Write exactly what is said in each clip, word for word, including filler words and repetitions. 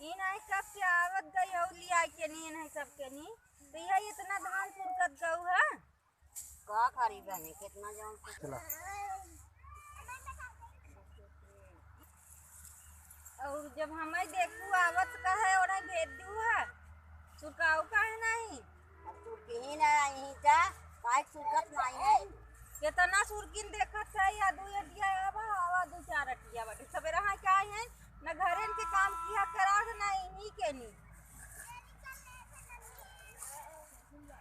ई नाहीं कब के आवत गई हौ लिया के नी, नाहीं सबके नी। तो यह इतना धान सुरकत गऊ है। का करी बहनी, कितना जौन कुछ चला। और जब हमें देखू आवत कहे, ओने भेज दू है। सुरकाऊ काहे नाहीं? अब सुरकी ही ना आई जा, काहे सुरकत नाहीं है? केतना सुरकिन देखत है, या दू अटिया आवा, आवा दू चार अटिया बाटे। सबेरा हाँ क्या है, न घरेन के काम किया करा, न इन्हीं के नी।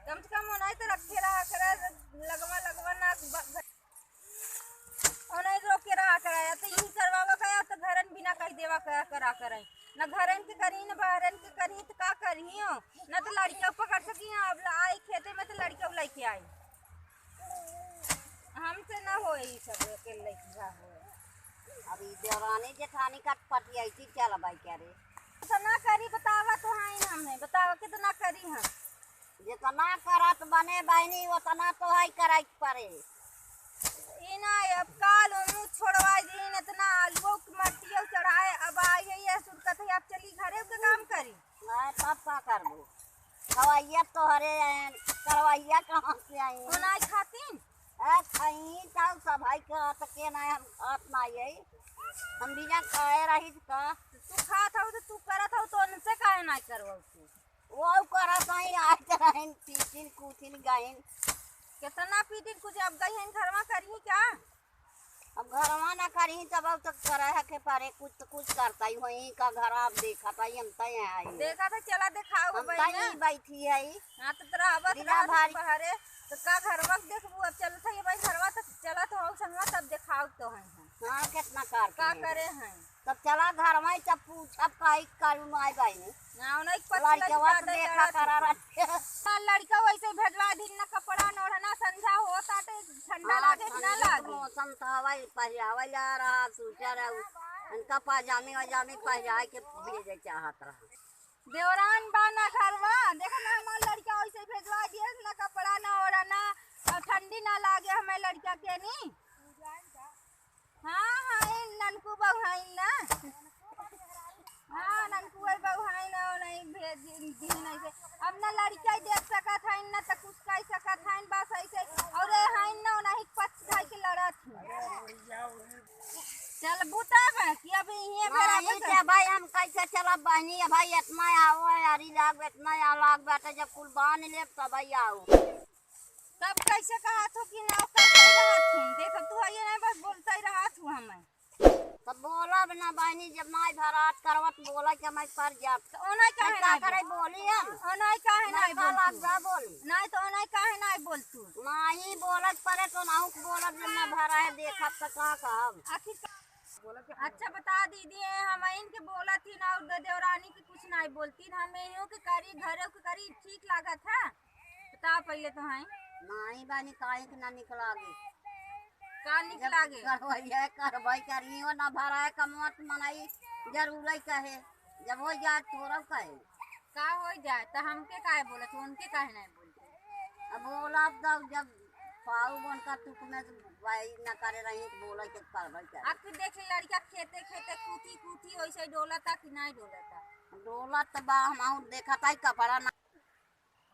कम से कम ओनाई तो रखे रहा करे, लगवा, लगवा ना ब-, ओनाई रोके रहा करे, या तो इन्हीं करवावा करे, या तो घरन बिना कह देवा करे, करा करे। न घरन के करी, न बाहरन के करी, तो का करी हो? न तो लड़का पकड़ सकी, अब आई खेते में तो लड़का लेके आई। हमसे ना होए ई सब, अकेले की का होए। अब ई देवरानी जेठानी का पटियाई चल भाई क्या रे? तो ना करी, बतावा तो हाँ ही हमें, बतावा कितना करी हम। जितना करत बने बहनी, उतना तो है करे के पड़े। ई ना, अब काल मुँह छोड़वा दीन, इतना आलू के मटियो चढ़ाए, अब आई है ये सुरकत है, अब चली घरे के काम करी। नहीं, तब का करबू? खवाइया तोहरे हैं, करवाइया कहाँ से आई? ओनाई खातीन? ए, खाई चाउ सभाई के हाथ के ना हम खात ना आई। हम बिना खाए रही का? तू खात हऊ तो तू करत हऊ तो उनसे काहे ना करवाऊ तू? वो करत आई, आइत रहिन, पीटिन, कूटिन गइन। कितना पीटिन कुछ अब गई हैं घरवा करी क्या? अब घरवा ना करी तब अब तक करे है के पारे कुछ तो कुछ करता ही होई का घर आप देखा था हम तय आई। देखा था चला देखाओ हम भाई तय ना। ही बैठी है। हाँ तो तोरा आवत बिना रहत भारी। बाहरे तो का घरवा के देखबू अब चलत है ये भाई घरवा तक चलत हो संगवा तब देखाओ तो है। हाँ कितना करती का है। करे हैं। तब चला घर में तब पूछब काहे करू नाई बहिनी। ना, उन्हें कुछ लड़कवा लड़का तो दे देखा करा रहा। रखे। ना, लड़का वैसे भेजवा दिन ना कपड़ा न ओढ़ना संझा होत आटे ठंडा हाँ, लागे कि ना ठंडी के लागे? मौसम तो हवाई पहिरावा जा रहा, सूटर है, उनका पाजामी वाजामी पहिरा के भेजे चाहत रहा। देवरान बा ना घरवा, देखो ना हमार लड़का वैसे भेजवा दिए ना कपड़ा ना ओढ़ना और ठंडी ना लागे हमें लड़का के नी। हाँ, हाँ, इन ननकू बहू हईन ना। हाँ, ननकू बहू हईन ना, नहीं भेज दिन, दिन ऐसे। अब ना लड़का ही देख सकत हईन ना, तो कुछ कह सकत हईन, बस ऐसे। और ये हईन ना, नहीं पच खाई के लड़त हईन। चल बुता बा कि अब इहे बेरा नहीं, बस। जब भाई हम कैसे चलब बहनी, अब भाई इतना आओ, यारी लाग, इतना आ लाग बाटे, जब कुल बांध लेब, तब भाई आओ। तब कैसे कहत हो कि ना, कैसे रहत हो? देखो, तू आइए ना, बस बोलता ही रहत हो हमें। तब बोलब ना बहनी, जब नाई भरात करवत बोला कि हमें पर जात। तो ओनाई काहे तब का नाई करे बोल? बोली हम? ओनाई काहे ना नाई का बोल लाग तू? जा बोली? नाई तो ओनाई काहे नाई बोल तू? नाई बोलत परे तो नाहू के बोलब, जब ना भरा है देखब तो का कहब? आखिर का अच्छा बता दीदी, ये हम इनके बोलत ही ना, और देवरानी के कुछ नाई बोलती ना, हम इहो के करी, घरे के करी, ठीक लागत है? बता पहिले तो है। नाई बानी, काहे के ना निक लागे? का निक जब लागे? करवाई है, करवाई करियो ना भरा है, कमवत मनई जरूर ही कहे, जब हो जाए तोरब कहे। का हो जाए, तो हमके काहे बोलत, उनके काहे नाई बोलत? अब बोलब तब जब पाऊ उनका तुक में भाई न करे रही तो बोला के करबे करे। अब तू देख लड़का खेते खेते कूथी कूथी वैसे डोलता कि नाई डोलता? डोलत बा, हम आउर देखत आई कपड़ा ना।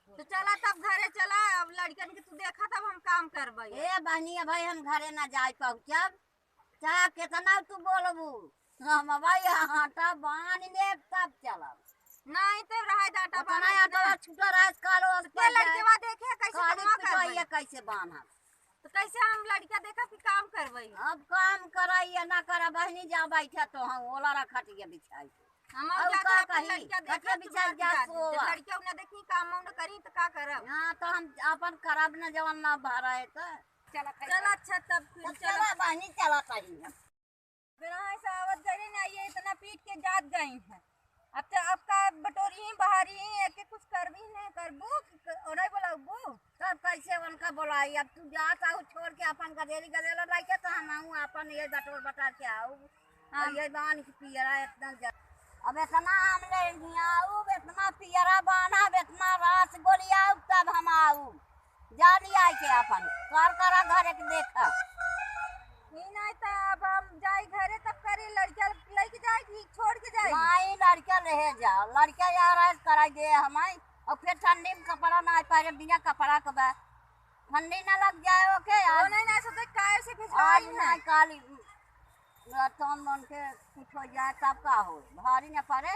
तो चला तब घरे चला, अब लड़कन के तू देखा तब हम काम करबे। ए बहनी, अब भाई हम घरे ना जाए पहुँचब, चाहे कितना तू बोलबू, हम भाई आटा बांध लेब तब चलब। नहीं तो रहे आटा उतना बांधत आटा ना। छूटा रहे, कालो तो के लड़केवा देखे कैसे काली कमा पिटाई करबे? है, कैसे बांधब? तो कैसे हम लड़का देखब कि काम करबे? अब काम कराइए ना करा बहनी, जा बैठा तो हम ओला रखा टिया बिछाई के। हम और जाके का अपन कही? लड़का देखब खटिया तो बिछाई बात जा बात। जब सोवा। लड़का ना देखी काम वाम ना करी तो का करब? हाँ तो हम अपन करब ना जवन ना भरा है तो। चला खाई चला चला। अच्छा तब फिर तब चला। चला बहनी चला कहीं। बिना ऐसा आवत गई ना, ये इतना पीट के जात गई है। अब तो आपका बटोरी ही, बहारी ही, एक कुछ करबी नहीं करबू, कि क-, ओनही बोलाबू? तब कैसे उनका बोलाई? अब तू जात आहू छोड़ के अपन गदेली गदेला लाइके, तो हम आहू अपन ये बटोर बटार के आऊ। हाँ। और ये बांध के पियरा इतना जा-, अब इतना हम ले हियाऊ, इतना पियरा बांधब, इतना रास गोलियाऊ, तब हम आऊ। जा लिया के अपन, कर करा घरे के देखा। ई नहीं तो अब हम जाई घरे तब करी, लड़का लेके जाई कि छोड़ के जाई? नहीं, लड़का ले भेजा, लड़का यार आज कराई दे हमाई, और फिर ठंडी में कपड़ा ना पाए, बिना कपड़ा के बा, ठंडी ना लग जाए ओके। वो आज नहीं, ना सोते काहे से आज भिजवाई है। ना काली, तन मन के कुछ हो जाए तब का हो, भारी ना पड़े।